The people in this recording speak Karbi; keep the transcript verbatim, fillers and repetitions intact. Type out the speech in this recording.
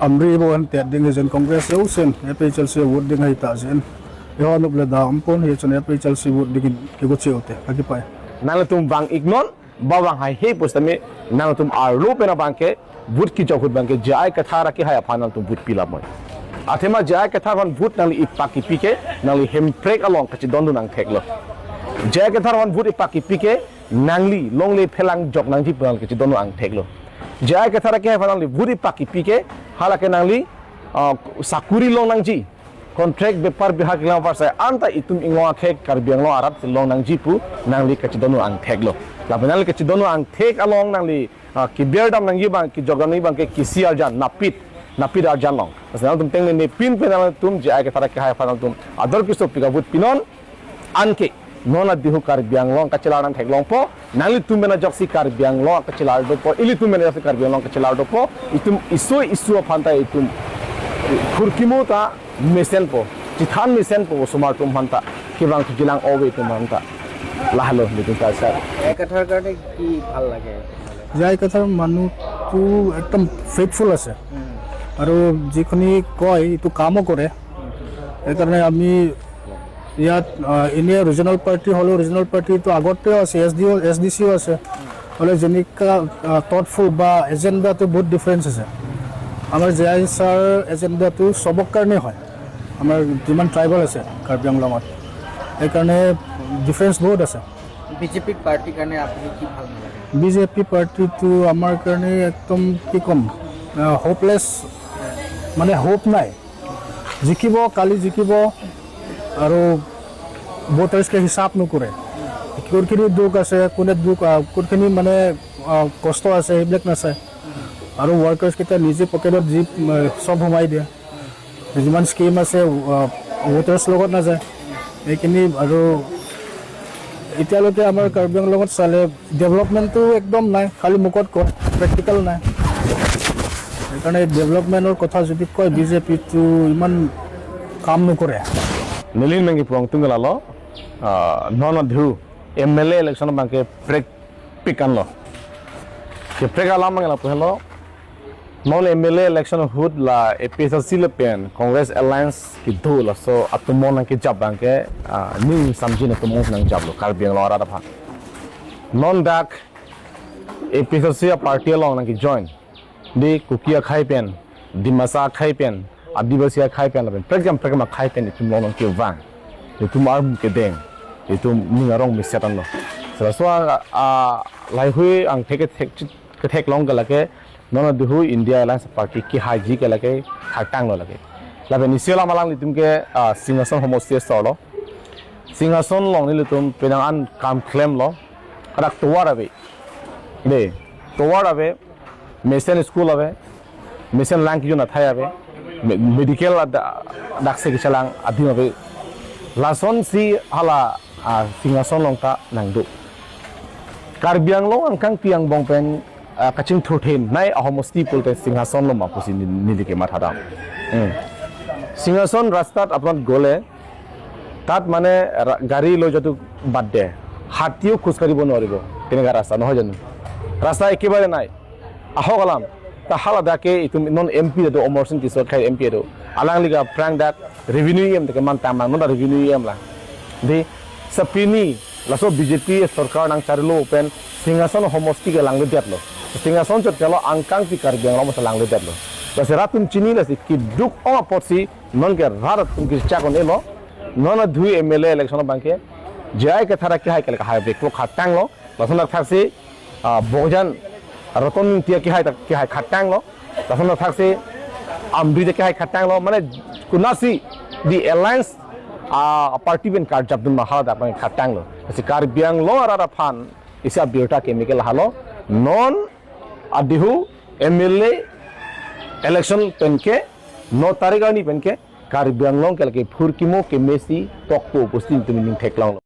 Amri bo an tet ding hejen Congress yo sen A P H L C vote ding hai ta jen. Yo anup le da ampon hejen A P H L C vote ding ke go cheu te. Aki pai. Nangtum bang ignon, ba bang hai he pusitame nangtum arlo pen abang ke vote kejok ahut abang ke J I Kathar ke hai aphan nangtum vote pilap moi. Athema J I Kathar aphan vote nangli ipak ipi ke, nangli Hemprek along kachidon dun angthek lo. J I Kathar aphan vote ipak ipi ke, nangli longle phelang jok nangji pu nangli kachidon dun angthek lo. J I Kathar ke hai aphan nangli vote ipak ipi ke, hala ke nangli, ah, sakuri long nangji, contract bepar bihar kelang apar sai anta itum inglong akhei Karbi Anglong arat si long nangji pu nangli kachidon dun angthek lo. Lapen nangli kachidon dun angthek along nangli, ah, keber dam nangji abang, kejok dam nangji abang ke kisi arjan, napit, napit arjan long. Lasi nangtum tengne nepin pen nangtum J I Kathar ke hai aphan nangtum ador kesopik avote pinon. Anke non adihu Karbi Anglong kachelar nangthek longpo, nanglitum pen ajoksi Karbi Anglong kachelar dopo, ilitum pen ajoksi Karbi Anglong kachelar dopo, itum isu isu aphan ta itum phurkimo ta mesenpo, chethan mesenpo osomar atum aphan ta, kevang kelang ove atum aphan ta. Lahelo nelitum ta sir. J I Kathar karne ki bhal lage? J I Kathar manu tu ekdom faithful ase. Hmm. Aru jikhoni koi, itu kamo kore. Ekarne ami ইয়াত, আহ, এনে regional party হ'লেও, ৰিজনেল পাৰ্টিটো আগতেও আছে, S D অ', S D C অ' আছে। হ'লে যেনেকুৱা, আহ, থটফুল বা এজেণ্ডাটো বহুত ডিফাৰেঞ্চ আছে। আমাৰ জে আই ছাৰ এজেণ্ডাটো চবৰ কাৰণে হয়, আমাৰ যিমান ট্ৰাইবেল আছে কাৰ্বি আংলঙত, সেইকাৰণে ডিফাৰেঞ্চ বহুত আছে। বিজেপি পাৰ্টিৰ কাৰণে আপুনি কি ভাল নালাগে? বিজেপি পাৰ্টিটো আমাৰ কাৰণে একদম, কি ক'ম, আহ, হোপলেছ, মানে হোপ নাই। জিকিব, কালি জিকিব, আৰু ভোটাৰ্ছকে হিচাপ নকৰে। কোনখিনি দুখ আছে, কোনে দুখ, আহ, কোনখিনি মানে, আহ, কষ্ট আছে, সেইবিলাক নাচায়। আৰু ৱৰ্কাৰ্ছকেইটা নিজে পকেটত যি, আহ, চব সোমাই দিয়ে। যিমান স্কিম আছে, আহ, ভোটাৰ্ছ লগত নাযায়। এইখিনি আৰু এতিয়ালৈকে আমাৰ কাৰ্বি আংলঙত চালে ডেভেলপমেণ্টটো একদম নাই, খালি মুখত কয়, প্ৰেক্টিকেল নাই। সেইকাৰণে ডেভেলপমেণ্টৰ কথা যদি কয়, বিজেপিটো ইমান কাম নকৰে। Neli nangkepon atum ke lalo, ah, non adihu M L A election abang ke prekpik anlo. Keprek alam abang ke lapu helo. Non M L A election ahut la A P H L C lapen Congress alliance kedo laso atum nangkejap abang ke, ah, ning samjin atum nangjaplo Karbi Anglong arat aphan. Non dak A P H L C a-party along nangkejoin. Di Kuki akhei pen, Dimasa akhei pen, Adivasi akhei pen lapen prekjam prekjam akhei pen itum along nangkevang. Itum arm kedeng. Itum ning arong meset anlo. Selaso a, a, laheihui angthek kethek, ketheklong ke lake non adihu India Alliance Party kehaiji ke lake khartanglo lake. Lapen isi alam alanglitum ke, ah, Singhason homosti asor lo. Singhason along nelitum penang an kam klemlo. Adak tovar ave. De, tovar ave. Mesen school ave. Mesen lang kejun athai ave. Me-, medical ada, daksi kechelang adim ave. Lasonsi hala, ah, Singhason along ta nangdo. Karbi Anglong angkangpi angbong pen, ah, kachingthurthe nai ahomosti pulote Singhason lo ma pusi ni-, neli ke mathadam. Hmm. Singhason rastat apnot gole, তাত মানে ৰা-, গাড়ী লৈ যোৱাটো বাদ দে, হাতীও খোজ কাঢ়িব নোৱাৰিব, তেনেকুৱা ৰাস্তা, নহয় জানো? ৰাস্তা একেবাৰে নাই। আহক alam, ta hala dak ke itum non M P do, Amarsing Tisso akhei M P do. Alangli ke aphrang dak revenue E M teke man tamang, non dak revenue E M lang. Di, sapini, laso B J P sorkar nangcharilo pen, Singhason homosti ke langledetlo. Singhason chot kalo angkangpi Karbi Anglong masa langledetlo. Lasi rat atum chini lasi keduk ong apotsi, non ke rat atum kirchak un-elo, non adihu M L A election abang ke, J I Kathar kehai ke lake hai veklo khartanglo, lason dak thaksi, ah, Bokajan Ratan Engti kehai ta kehai khartanglo, lason dak thaksi Amri ta kehai khartanglo, mane konatsi di alliance, ah, party pen karjapdun ma hala dak abang khartanglo. Lasi Karbi Anglong arat aphan isi abirta keme ke lahelo, non adihu M L A election pen ke, no tarik arni pen ke, Karbi Anglong ke lake phurkimo kemesi tokpo pusi nelitum ning theklonglo.